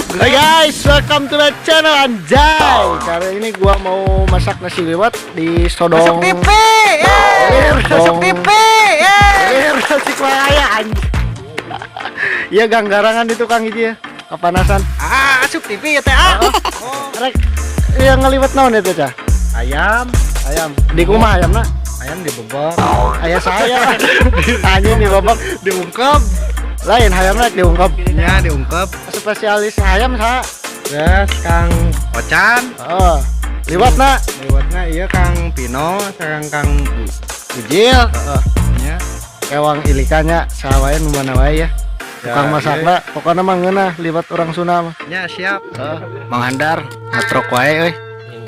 Hai guys, welcome to my channel Anjay. Kali ini gua mau masak nasi liwet di sodong. Masuk TV, masuk TV, Nasi Malaya anjay. Iya ganggarangan itu Kang Iji ya, kepanasan. masuk TV ya teh. Rek, yang ngeliwet naon itu Cah? Ayam Di rumah ayam nak? ayam dibebek, Ayah saya. Anjing di babak diungkep, lain ayamnya diungkap. ya diungkep. Spesialis ayam sa. Terus Kang Ocan, Oh, liwat nak. lewatnya iya Kang Pino, sareng Kang Ujil. ya. Kewang ilikannya sawae nu mana wae ya. Tukang Ya, masakna pokoknya mah ngeunah liwat orang Sunda mah. Ya siap. Mang Handar ngetrok wae euy.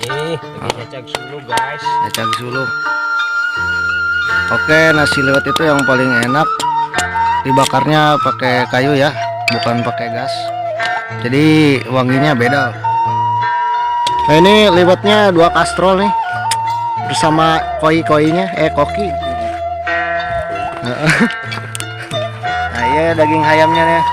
Ini lagi cacak dulu guys. Cacag suluk. Oke, nasi liwet itu yang paling enak dibakarnya pakai kayu ya, bukan pakai gas. Jadi wanginya beda. Nah ini liwetnya 2 kastrol nih bersama koi-koinya, koki. Nah iya daging ayamnya nih.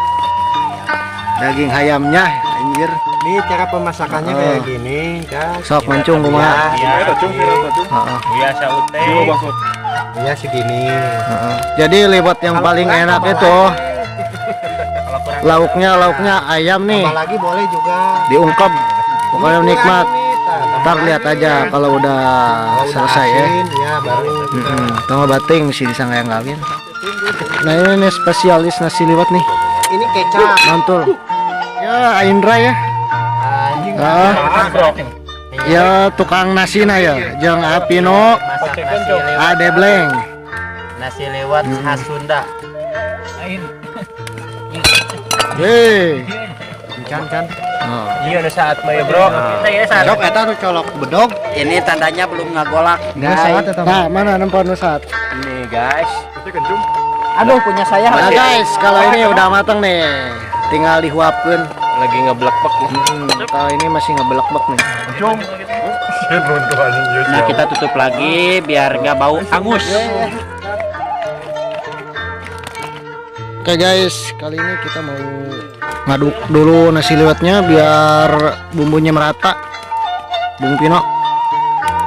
Daging ayamnya anjir. Ini cara pemasakannya kayak gini, guys. Sok mencung kumaha. Iya, Heeh. biasa ute. Iya segini. Heeh. Jadi liwet yang paling enak itu lauknya ayam nih, Apalagi boleh juga. diungkep. Pokoknya nikmat. Ntar lihat aja kalau udah selesai ya. Ya baru. Tengah bating sih disangka yang kawin. Nah ini nih spesialis nasi liwet nih, Ini kecap. mantul. Ya Indra ya. Anjing. Ya tukang nasi na ya, jeung Apino, Masak nasi lewat. Ade Bleng. Nasi lewat khas Sunda. Hei. Can. Oh. Iya udah saat ya bro. Kita ya saat. Sok eta nu colok bedog. Ini tandanya belum ngagolak. Nah, mana nempat nusat? Ini guys. Aduh punya saya. Nah guys, kalau ini udah matang nih, tinggal dihuapkan. Lagi ngeblek-blek. Kalau ini masih ngebelek-belek nih. Nah kita tutup lagi biar nggak bau angus. Oke guys, kali ini kita mau ngaduk dulu nasi liwetnya biar bumbunya merata. Bung Pino,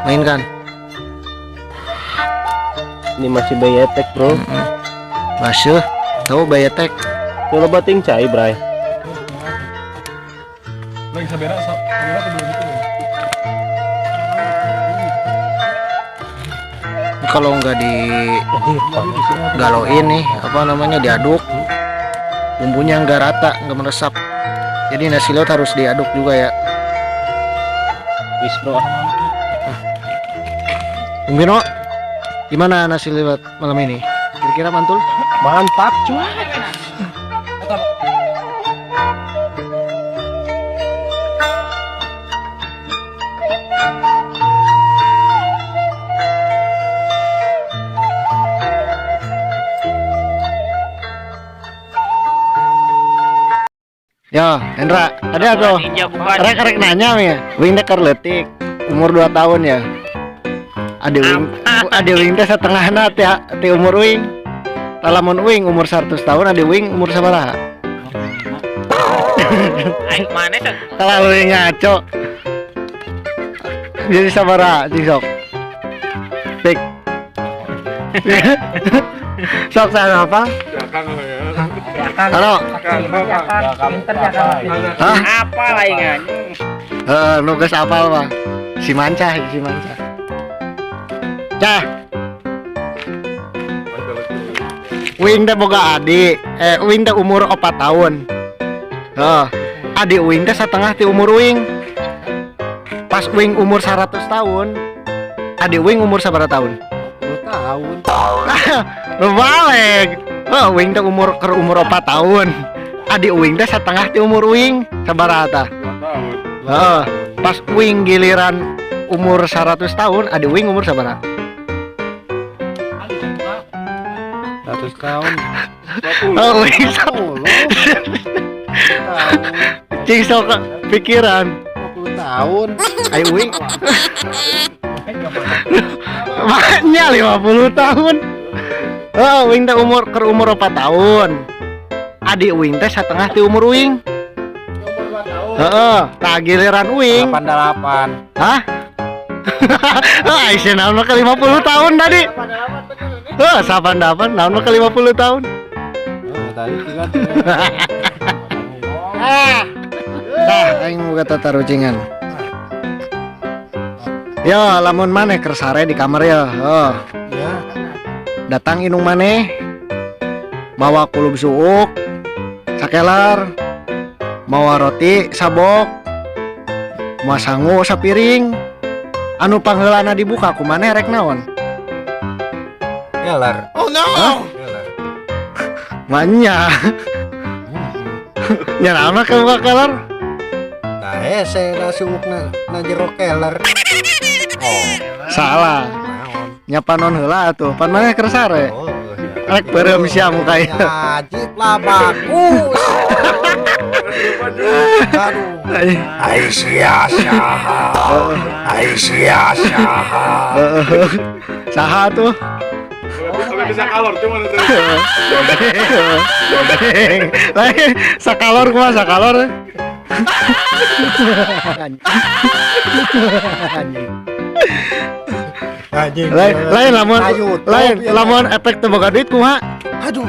mainkan. Ini masih bayetek bro. Masih, tahu bayetek. Coba bating cai bray. Kalau nggak di galoin nih, apa namanya, diaduk, bumbunya nggak rata, nggak meresap. Jadi nasi liwet harus diaduk juga ya. Wis bro. Bung Pino, gimana nasi liwet malam ini? Kira-kira mantul? Mantap cuy. Ya, Hendra, ada tuh. Rek nanya ya. Wing teh letik, umur 2 tahun ya. Ade Wing teh setengahna teh umur Wing. Lamun Wing umur 100 tahun, ade Wing umur sabaraha? Aing mana sih? Kalau Wing ngaco. Jadi sabaraha sok. Pik. Sok sana apa? Halo. Hah? Apa lainnya? Nugas apal mah. Si Manca. Cah. Wing teh boga adik. Wing teh umur 4 tahun. Adik Wing teh setengah ti umur Wing. Pas Wing umur 100 tahun, adik Wing umur sabaraha tahun? 2 tahun. Lu balik. Wing teh umur 4 tahun. Adik Wing teh setengah ti umur Wing sabaraha tah? 2 tahun. Pas Wing giliran umur 100 tahun, adik Wing umur sabaraha? 100 tahun. Wing cing sok pikiran 20 tahun. ayo Wing maknya 50 tahun. Wing teh umur 4 tahun. Adik Wing teh setengah ti umur Wing. Heeh, tak giliran uing. 88. Hah? Aisyah naon ke 50 tahun tadi. Sapan naon ke 50 tahun. Tadi kan. Aing boga tata rucingan. Yo, lamun maneh kersare di kamar ya. Oh, Ya. datang inung maneh. Bawa kulub suuk, sakelar, mawa roti sabok, mawa sangu sapiring. Anu pangheulana dibuka ku maneh rek naon? Kelar. Oh no. Kelar. Manya. Nya naon ke buka kelar? Nah, hese na suukna na jero kelar. Oh, Salah. naon? Nya panon heula atuh. Pan maneh kersare. Oh, Rek beureum sia muka ieu. Ajib lah bagus. Aduh. Aisyah saha. Aisyah saha. Saha tuh? Bisa kalor cuma itu. Lain sakalor kumaha sakalor? Anjing. Lain lamun efek teu boga duit kumaha? Aduh.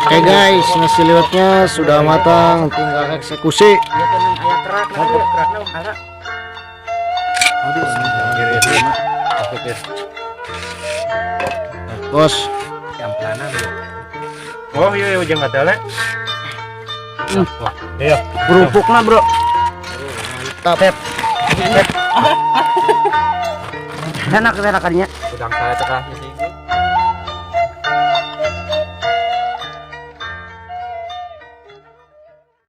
Oke guys, nasi liwetnya sudah matang, tinggal eksekusi. Bos, Oh iya ujung katanya. Kerupukna, Bro. Mantap. Enak kadinya. Udang saya terasa sih.